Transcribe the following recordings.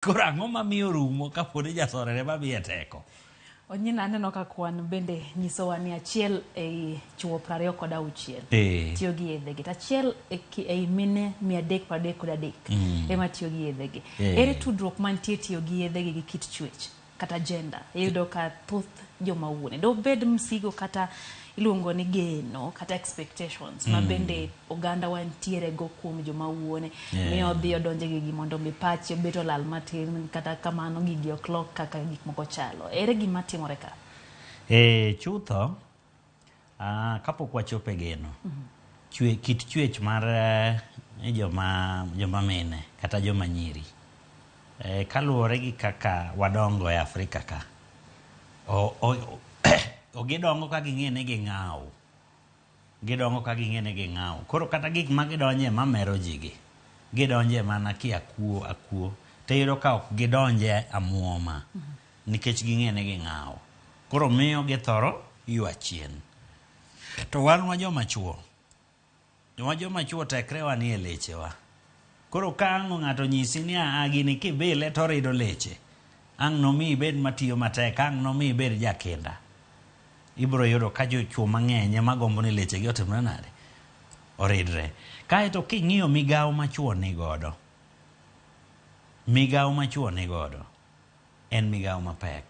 Koro ang'o mamiyo rumo kapod jasorere mamiye teko? Onyina aneno ka kwan bende nyisowa ni achiel ei chuo 26 tiyo gi yedhegi to achiel ei mine 333 ema tiyo gi yedhegi. Ere tudruok mantie tiyo gi yedhegi gi kit chwech kata gender? Iyudo ka thoth joma wuone dobed msigo kata iluongo ni geno kata expectations ma bende oganda wantiere go kuom joma wuone miyo odhi odonje gigi mondo mi pache bet olal matin kata kamano gigi ok lok kaka gik moko chalo. Ere gima timore ka? Chutho kapok wachopo e geno, kit chwech mar joma mine kata joma nyiri kaluwore gi kaka wadongo e Afrika ka, gidongo ka ging'e ni ging'aw. Gidongo ka ging'e ni ging'aw. Koro kata gik ma gidonje mamero ji gi, gidonje mana ki akuo akuo. Tiyudo ka ok gidonje amuoma nikech ging'e ni ging'aw. Koro miyo githoro ywa chien. To wan wa joma chuo, wa joma chuo tekrewa nie lechewa. Koro ka ang' ng'ato onyisi ni a gini kibile to orido leche, ang' nomi ibed matiyo matek, ang' nomi ibed jakinda. Ibiro yudo ka jochuo mang'eny ema gombo ni lechegi otimre nade? Oridre. Kaeto king'iyo migawo ma chuo nigodo, migawo ma chuo nigodo en migawo mapek.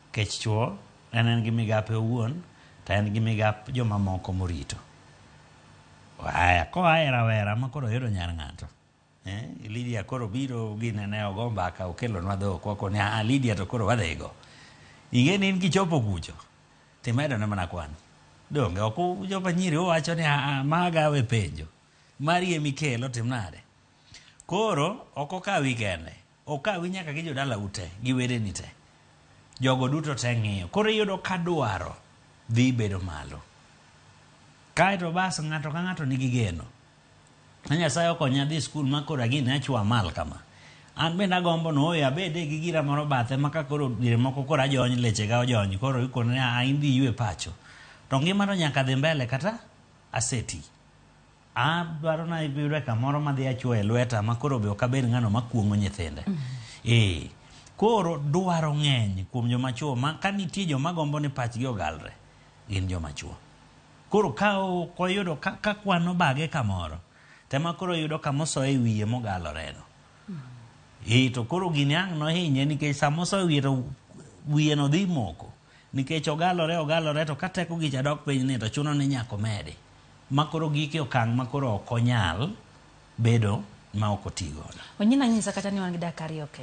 Nikech chuo en gi migape owuon to en gi migap jomamoko morito. Aya, koa e rawera ma koro oyudo nyar ng'ato, Lydia koro biro ginene ogo mbaka okelonwa dhok wakoni a Lydia to koro wadhigo. Ing'e ni in kichopo kucho timedone mana kwan. Donge ok joma nyiri uwacho ni a maga we penjo. Mari emikelo tim nade? Koro ok okawi kende, okawi nyaka gi jodalau te, gi wedeni te. Jogo duto te ng'iyo. Koro iyudo ka dwaro dhi bedo malo. Kaeto bas ng'ato ka ng'ato nigi geno. Ka Nyasaye okonya dhi skul ma koro agine achwo amal kama. An bende agombo ni ooyo abede gi gira moro bathe ma ka koro diere moko koro ajony lechega ojony koro ikone ni a in dhi iywe pacho. To ngima to nyaka dhi mbele kata aseti. Adwaro na yude kamoro madhi achwoye lweta ma koro be ok abed ng'ano makuong'o nyithinde. Koro dwaro ng'eny kuom joma chuo ma ka nitie joma gombo ni pachgi ogalre, gin joma chuo. Koro ka ok oyudo ka kwan obage kamoro, tema koro oyudo kama osoye e wiye mogaloreno. To koro gini ang' nohinye nikech sama osoye wiye to wiyeno dhi moko. Nikech ogalore ogalore to ka teko gicha dok piny ni to chuno ni nyaka omedi. Ma koro gike okang' ma koro ok onyal bedo ma ok oti godo. Onyina nyisa kata ni wan gi dakika ariyo kende.